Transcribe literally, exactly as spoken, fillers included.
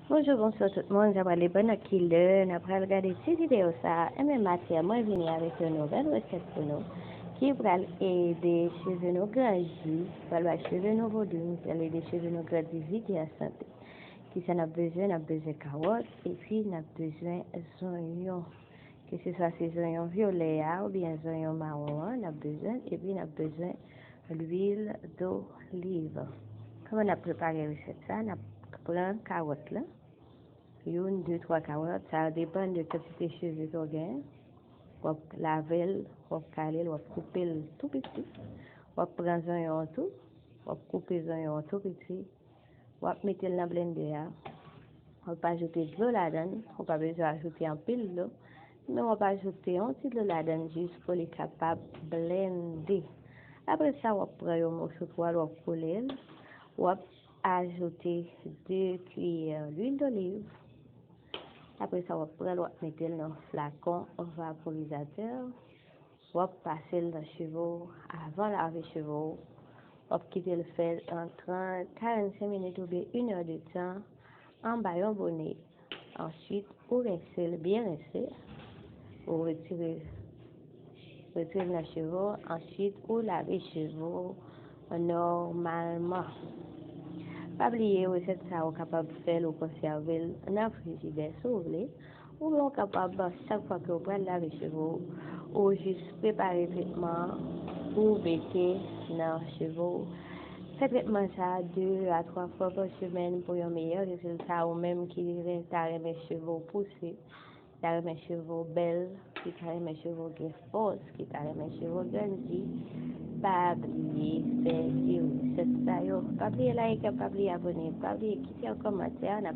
Bonjou, bonswa tout moun, sa pral depann nan ki lè n ap pral gade ti videyo sa a. Enben maten an, mwen vini avèk yon nouvèl resèt pou nou ki pral ede cheve nou grandi, pral bay cheve nou volim, pral ede cheve nou grandi vit e an sante. Kisa n ap bezwen? N ap bezwen kawòt, epi n ap bezwen zonyon. Keseswa se zonyon vyolè a oubyen zonyon mawon an, n ap bezwen, epi n ap bezwen lwil doliv. Kòman n ap prepare resèt sa? N ap pran kawòt la, youn, de, twa kawòt, sa depann de kantite cheve ke w gen. W ap lave l, w ap kale l, w ap koupe l tou piti. W ap pran zonyon an tou, w ap koupe zonyon an tou piti. W ap mete l nan blendè a. W ap ajoute dlo ladan l. Ou pa bezwen ajoute anpil dlo, men w ap ajoute yon ti dlo ladan l jis pou li kapab blende. Apre sa, w ap pran yon moso twal, w ap koule l. W ap ajoute de kiyè lwil doliv. Apre sa, w ap pran l, w ap mete l nan flakon vaporizatè. W ap pase l nan cheve w avan lave cheve w. W ap kite l fè an trant, karannsenk minit oubyen inè de tan anba yon bonè. Answit, ou rense l, byen rense. Ou retire, retire l nan cheve w. Answit, ou lave cheve w nòmalman. Pa bliye, resèt sa a ou kapab fè l ou konsève l nan frijidè si w vle. Oubyen ou kapab, chak fwa ke w pral lave cheve w, ou jis prepare tretman an pou w mete nan cheve w. Fè tretman sa a de a twa fwa pa semèn pou yon meyè rezilta. Ou menm ki ta renmen cheve w pouse, ki ta renmen cheve w bèl, ki ta renmen cheve w gen fòs, ki ta renmen cheve w grandi, pa bliye fè ti resèt sa yo. Pa bliye like, pa bliye abòne, pa bliye kite yon kòmantè. N ap